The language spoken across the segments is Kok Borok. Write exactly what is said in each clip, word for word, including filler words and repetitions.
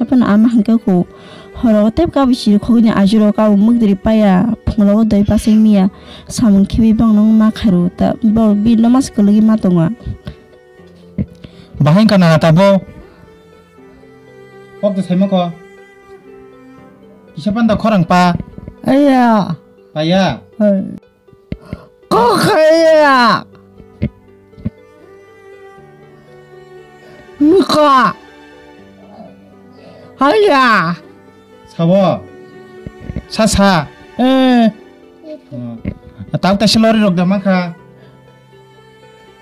Phano ama hwnkhe kho, horo tei kabui siri khogwini ajuro kabui mwkdri paya, phungrogo doi pasai miya, samung khibi bangno ma khairu ta, bo bino mas kwlwgwi ma tongo. Bahai wngkha nana tabo? Kok to saimokho. Kisa panda khorang pa? Aya. Paya? Hai. Kok kaya. Mika. Aya. Sabo. Sa sa. Eh. Oh. Tau ta silori rok da makha.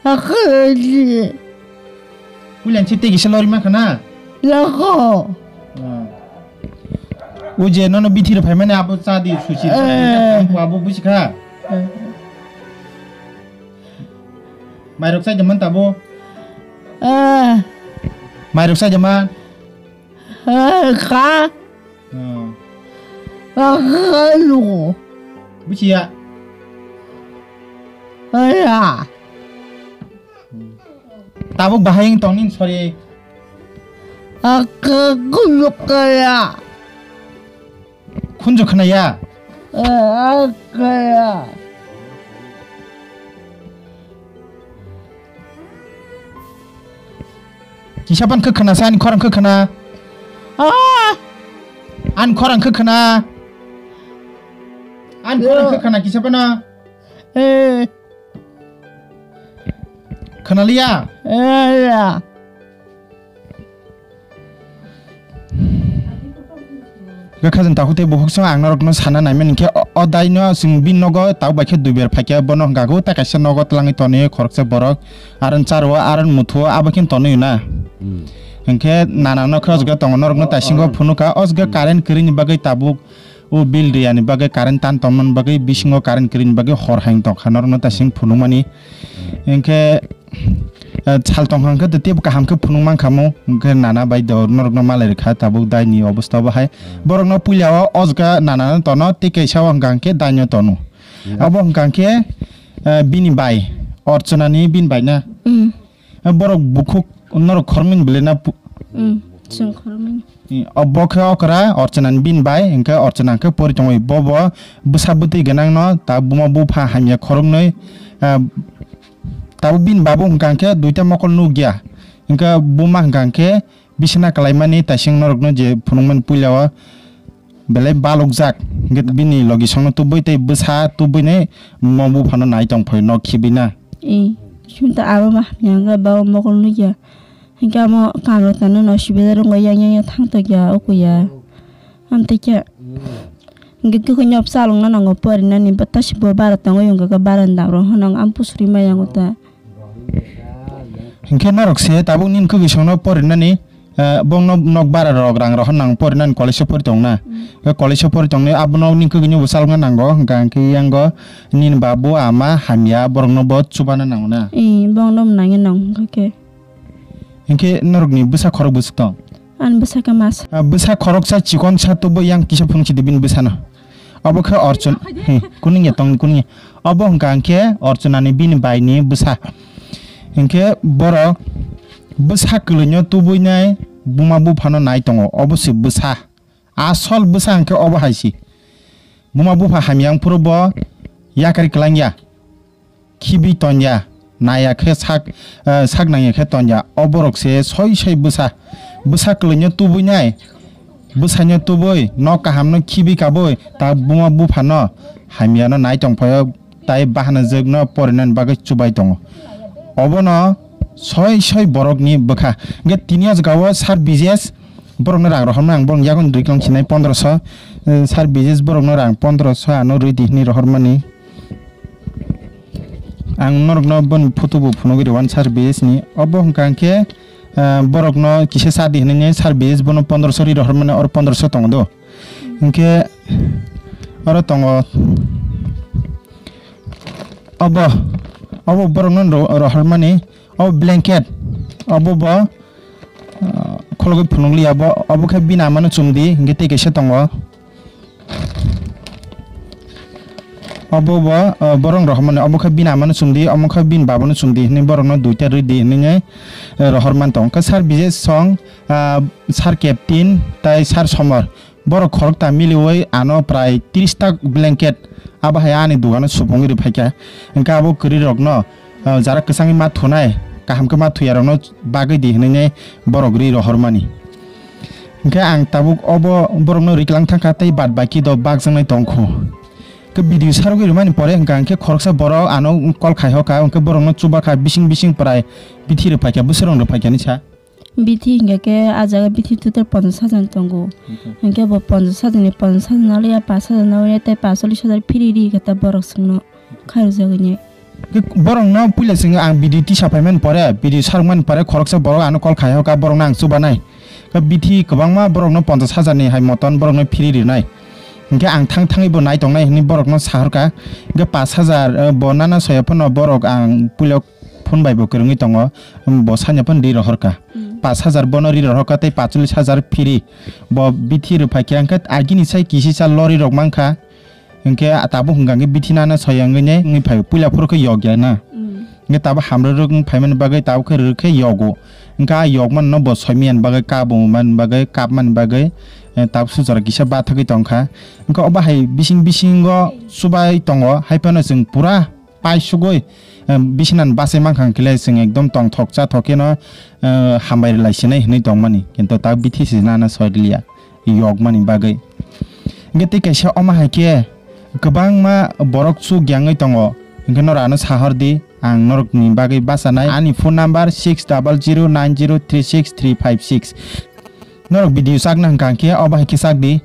Akhaji. Puilan si tegi se lori ma khana? Lako. Ah. O je nono bithi rw phaimani abo cha di susi. Eh. Abo busi kha. Eh. Mairok sai jaman tabo. Eh. Mairok sai jaman. Eh, kha. Oh. Akhalu. Busiya. Aya. Tabuk bahai wng tong nini sori. Akhalu kaya. Khunju khwnaya. Eh, akaya. Kisa pan khe khna sa, ani khorang khe khna. Ah! Ani khorang khe khna. Ani khorang khe khna kisa pan. Eh. Khna liya? Eh, ya. Khe khajang takhuk tei bukhuk song ang norokno sana naimani khe o, o daino chwng bini nogo tabuk bai khe duiber phaikhe bono hwnkha khe ta kaisa nogo twlangwi tonwi khoroksa borok aron charo aron muthu abo khe tonwi na. Hmm. Hwnkhe nana no khoroksa tongo norokno taisingo phunukha o jaga current kwrwini bagwi tabuk. O bill riyani bagwi, current tan tongmani bagwi, bisingo current kwrwini bagwi hor hai wng tongkha norokno taising phunukmani. Hinkhe, eh, sal tongkha hinkhe tei teibo kaham khe phunuk mankha mo, hinkhe nana bai do norokno malai rwkha tabuk daini obostha bo hai. Borokno puila o, o jaga nana no tono, tei kaisa o hwnkha hinkhe daino tono. Abo hwnkha hinkhe, eh, bini bai, Orchonani bini bai na. Mm. Eh, borok bukhuk norok khoroknwi belai na pu-, mm, chwng khoroknwi. Eh, obo khe okra Orchonani bini bai, hinkhe Orchona khe pori tongwi. Bobo bwsa bwtwi gwnangno ta buma bupha hamya khoroknwi, eh, tabuk bini babu hwnkha khe duita mokol nukya. Hinkhe buma hwnkha khe bisina kalaimani taising norokno je phunukmani puila o. Belai balokjak, hinkhe bini logisongno tubui tei bwsa tubuini mo buphano nai tongphai nok khibina. Ee, chwngno abo ma hamya wngkha, baba mokol nukya. Hinkhe amo kamrok tano no sibida rwngo, yang yang yang thang tokya, okuya. Amtwi khe, hinkhe kwkhwinw bwsa lwngna nango, porinani bwtasi bo bara tongwi wngkha, bara ni damrok hwnwi ang pusuri maya wngkha ta. Hinkhe norok se tabuk nini kwkwi songno porinani, eh, bongno nok bara rok rang rohor nang porinani college o pori tongna. Mm. Khe college o pori tongni abono nini kwkwi ni bo chalokna nango, hwnkha hinkhe yango nini babu ama hamya borokno bo chubana nango na. Ee, bongno nangya nang hwnkha khe. Hinkhe norokni bwsa khorok bwswk tong? Ani bwsa khe masa. Ah, bwsa khoroksa chikonsa tubo yang kisa phunukchidi bini bwsano. Obo khe Orchon-, he, kuningya tong, kuningya. Obo hwnkha hinkhe Orchonani bini baini bwsa. Hinkhe borok bwsa kwlwino tubuinai buma buphano nai tongo. Obo se bwsa. Asol bwsa hinkhe obo hai se. Buma bupha hamya wngphuru bo yakari kwlangya. Khibi tongya, naya khe sak, eh, sak nangya khe tongya. O borok se soi soi bwsa, bwsa kwlwino tubuinai, bwsaino tubui, nok kahamno khibi kabui, ta buma buphano hamyano nai tongphaio, tai bahanajwkno porinani bagwi chubai tongo. Obono soi soi borokni bwkha. Hinkhe tini o jaga o sir Bijesh borokno rang rohorma ang borokni yago rwi tong sinai pondroso, eh, sir Bijesh borokno rang pondroso ano rwi di hwnwi rohormani. Ang norokno boni photo bo phunugwi rw-, one sir B S ni. Obo hwnkha hinkhe, ah, borokno kisa cha di hwnwi sir B S bono pondroso ri rohormani, oro pondroso tongo do. Hinkhe oro tongo. Obo, obo borokno ro-, rohormani. Obo blanket. Obo bo, ah, khologwi phunukliya bo. Obo khe bini amano chumdi, hinkhe tei kaisa tongo. Obo bo, ah, borok rohormani, omo khe bini amano chumdi, omo khe bini babano chumdi hinwi borokno duita rwdi hinwi, eh, rohorman tong. Khe sir Bijesh song, ah, sir Captain tai sir Somor. Borok khorokta miliwi ano prai tris ta blanket abo hai ani dogano supungwi rw phaikha. Hwnkhe abo kwrwirokno, ah, jara kwchangwi ma thunai, kaham khe ma thuyarokno bagwi di hinwi borok rwi rohormani. Hwnkhe ang tabuk obo borokno riklang thangkha tei bad baki do bakjaknai tongkhu. Khe video sarogwi rwmani pore hwnkha hwnkhe khoroksa borok ano call khai hoka, hwnkhe borokno chubakha bising bising prai bithi rw phaikha, bwswrwng rw phaikha ni sa. Bithi hingka khe a jaga bithi total ponchash hajar ni tongo. Hingke bo ponchash hajar ni, ponchash hajar naliya, pash hajar naliya, tei pash chollish hajar phiri ri khe ta borok chwngno khairokjagwi ni. Khe borokno puila chwng ang video tisa phaimani pore, video sarwkmani pore khoroksa borok ano call khai hoka, borokno ang chubanai. Khe bithi kwbangma borokno ponchash hajar ni hai moton borokno phiri rinai. Hingke ang thang thangwi bo nai tongnai hinwi borokno sahorka. Hingke pash hajar, eh, bo nana soya phano borok ang puila phone bai bo kwrwngwi tongo, bo sanya phano ri rohorka. Mm. Pash hajar bono ri rohorka tei pash chollish hajar phiri. Bo bithi rw phaikha, hwnkhe agini sai kisisa lorry rok mankha. Hwnkhe tabuk hwnkha hwnkhe bithi nana soya wngwi ne wngwi phai, puila phuru khe yokya na. Mm. Hwnkhe tabuk hamrwrwk wng phaimani bagwi tabuk khe rwrwk khe yogo. Hwnkhe a yokmano bo soimani bagwi, kabumani bagwi, kapmani bagwi, eh, tabuk sujaro kisa bathagwi tongkha. Hwnkhe obo hai bising bisingo chubai tongo, hai phano chwng pura paisugwi, eh, bisinani bachai mankha hwnkhe le chwng ekdom tongthok chathok kheno, eh, hambai rwlai sinai hinwi tongmani, kintu ta bithi se nana soiliya yokmani bagwi. Hwnkhe tei kaisa omo hai khe kwbangma borok chuk yangwi tongo, hwnkhe norok ano sahor di, ang norokni bagwi bachanai. Ani phone number six double zero nine zero three six three five six. Norok video chakna hwnkha hwnkhe obo hai khe chak di.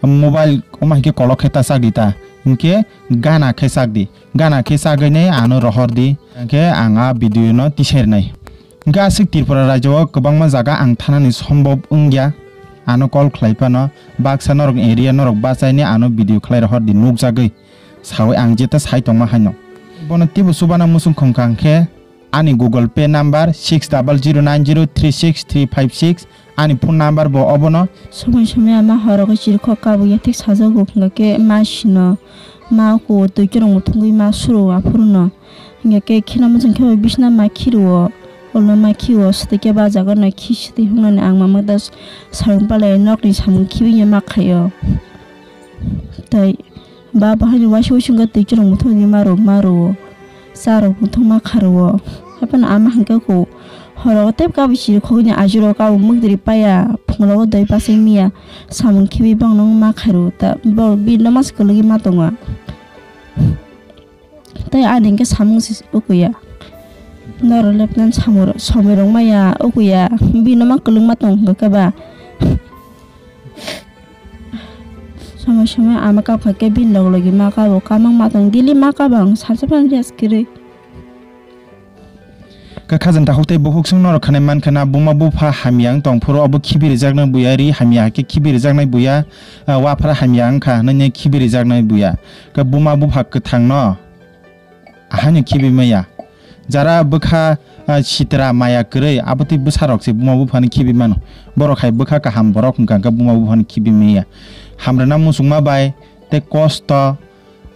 Mobile omo hai khe kolok khe ta chak di ta. Hwnkhe gana khe chak di. Gana khe chagwi nai ano rohor di. Hwnkhe ang a video no tisai rwnai. Hwnkhe aswk Tripura rajyo o kwbangma jaga ang thanani sombhob wngya. Ano call khlai phano baksa norok area norok bachaini ano video khlai rohor di nukjagwi. Sawi ang jeta sai tongma haino. Bono teibo chubana muchung khongkha hwnkhe ani Google Pay number six double zero nine zero three six three five six, ani phone number bo obono. Somoi somoi ama horogo chirikhok kabo ya thik sajago hwnkha khe ma sino, ma kuo twi chwrwngbo thwngwi ma suro aphuruno. Hwnkha khe kheno muchung khe bo bisna ma khirio, ulo ma khio swtwi khe ba jaga no khi swtwi hwngnani ang mama da sarung palai nokni samung khibiyo ma khaio. Tai ba bahai ni waisa waisa wngkha twi chwrwngbo thwngwi ma rwo, ma rwo. Cha rok bo thwngma kha rwo. Haphano ama hwnkhe kho horo tei kabo chirikhok ni ajuro kabo mwkdri paya phungrogo doi bachai miya samung khibi bangno ma kha rwo ta bo bini no mas kwlwgwi ma tongo. Tei ani hwnkhe samung se ukuya. Norok lepnan samung somoi rok maya ukuya. Bini ma kwlwngma tong hwnkhe ba. Somoi somoi ama kap kha khe bini log logi ma kabo kamang ma tong daily ma kabo ang salsa phang rest kwrwi. Khe khajang takhuk tei bukhuk chwng norok khanai mankha na buma bupha hamya wng tong phuru obo khibi rijaknai buya ri hamya hai khe khibi rijaknai buya, ah, waphra hamya wngkha hwnwi khibi rijaknai buya. Khe buma bupha kwthang no ahaino khibi maya. Jara bwkha, ah, sitra maya kwrwi abotwi bwsarok se buma buphano khibi mano. Borok hai bwkha kaham borok hwnkha khe buma buphano khibi maya. Hamrwna muchungma bai tei kosto,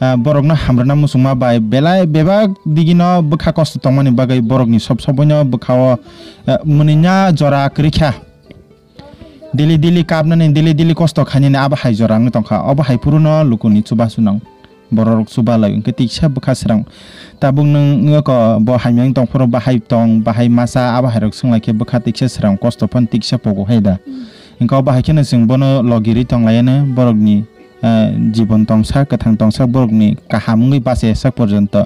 ah, borokno hamrwna muchungma bai belai bebak digino bwkha kosto tongmani bagwi borokni sob soboino bwkhao, ah, mwnwina jora kwrwikha. Daily daily kapnani, daily daily kosto khainani abo hai jora wngwi tongkha. Obo hai phuru no lukuni chubachu nang. Bororok chubalai wngkhe tiksa bwkha srang. Tabuk nwng wngkha bo hamya wng tongphuru bahai tong, bahai masa, abo hairok swnglaikhe bwkha tiksa srang kosto phano tiksa pogo hai da. Wngkha obo hai kheno chwng bono logirwi tonglaiano borokni, eh, jibon tongsa, kwthang tongsa, borokni kaham wngwi bachai sak porjonto.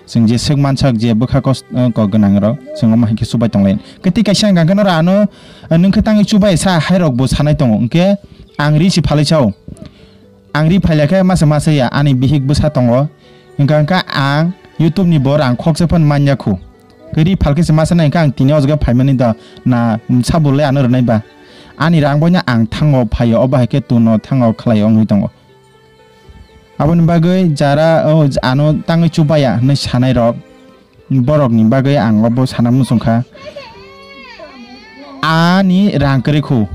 Chwng jeswk mansak je bwkha kos-, eh, kok gwnang rok, chwng omo hai khe chubai tonglaino. Khe tei kaisa hwnkha khe noro ano, eh, nwng khe tangwi chubai sa hai rok bo sanai tongo. Hwnkhe ang ri si phalwi sao. Ang ri phailai khe masa masa ya, ani bihik bwsa tongo. Hwnkha hwnkha ang YouTube ni bo rang khoksa phano manya khu. Khe ri phal khe se masa nai hwnkha ang tini o jaga phaimani da na sabo le ano rwnai ba. Ani rang boino ang thango phaio, obo hai khe tuno thango khlai ongwi tongo. Aboni bagwi jara, o, ano tangwi chubaya hinwi sanai rok, borokni bagwi ang obo sana muchung kha. Ani rang kwrwi khu,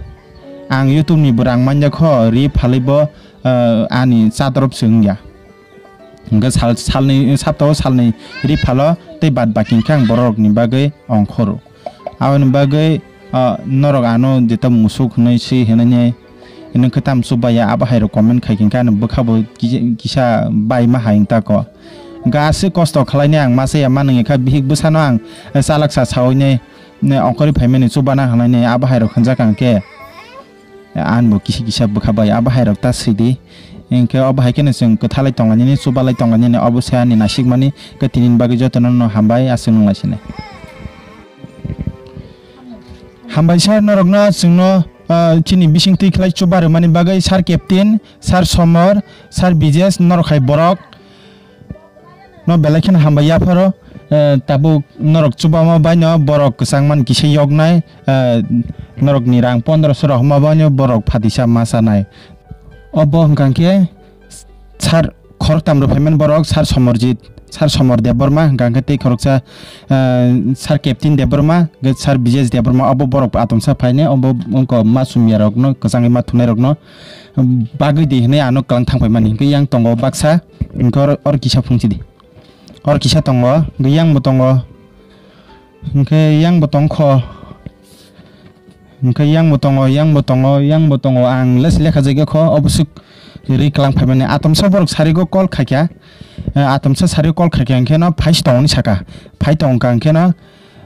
ang YouTube ni bo rang manya kho, ri phalwi bo, eh, ani chatorop se wngya. Hwnkhe sal, salni, saptao salni ri phalo tei bad baki hwnkhe ang bororokni bagwi ongkhoro. Aboni bagwi, ah, norok ano jeta musuk hwnwi swi hwnwi, nwng khe tamo chubaya abo hai rok comment khai khe hwnkhe ano bwkha bo kisa, kisa bai ma hai wng tako. Hwnkhe aswk kosto khlainai ang masa ya manwi kha bihik bwsano ang chalak sa saui nai, ne ongkhorwi phaimani chubana hwnwi abo hai rok hwnjak ang khe. Ang bo kisa kisa bwkha bai abo hai rok ta sidi. Hwnkhe obo hai kheno chwng kwthalai tonglainani, chubalai tonglainani obo se ani nasikmani. Khe tinini bagwi jotono no hambai, aswk nung lai sini. Hambai sir, norokno chwngno, ah, chini bising twi khlai chuba rwmani bagwi sir captain, sir Somor, sir Bijesh, norok hai borok. No belai kheno hambai yapharo, eh, tabuk norok chubama baino borok kwchangmani kisa yoknai, eh, norokni rang pondro so rohorma baino borok phatisa ma chanai. Obo hwnkha khe sir khoroktam rw phaimani borok, sir Somorjit, sir Somor Debbarma, hwnkha khe tei khoroksa, eh, sir Captain Debbarma, hwnkhe sir Bijesh Debbarma, obo borok atomsa phainai, obo wngkha ma sumyarokno, kwchangwi ma thumnairokno bagwi di hwnwi ano kwlang thang phaimani. Hwnkhe yang tongo baksa, hwnkhe oro, oro kisa phungchidi. Oro kisa tongo, hwnkhe yang bo tongo. Hwnkhe yang bo tongkho. Hwnkhe yang bo tongo, yang bo tongo, yang bo tongo. Ang les lekha jagya kho, obo swk ri kwlang phaimani. Atomsa borok sarigo call khaikha. Eh, atomsa sarigo call khaikha, hwnkhe no phai tongoni saka. Phai tongkha, hwnkhe no,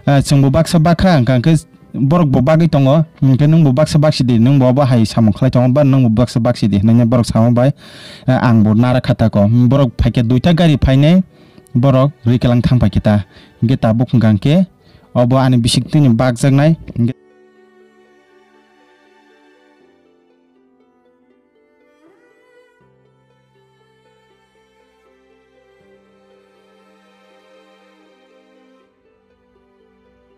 eh, chwngbo baksa bakha, hwnkha hwnkhe borok bo bagwi tongo, hwnkhe nwng bo baksa baksi di, nwng bo obo hai samung khlai tongo, ba nwng bo baksa baksi di, hwnwi borok sama bai, eh, ang bo nara kha tako. Borok phaikhe duita gari phainai, borok riklang thang paikhe ta. Hwnkhe tabuk hwnkha hwnkhe obo ani bisik twini bakjaknai. Hwnkhe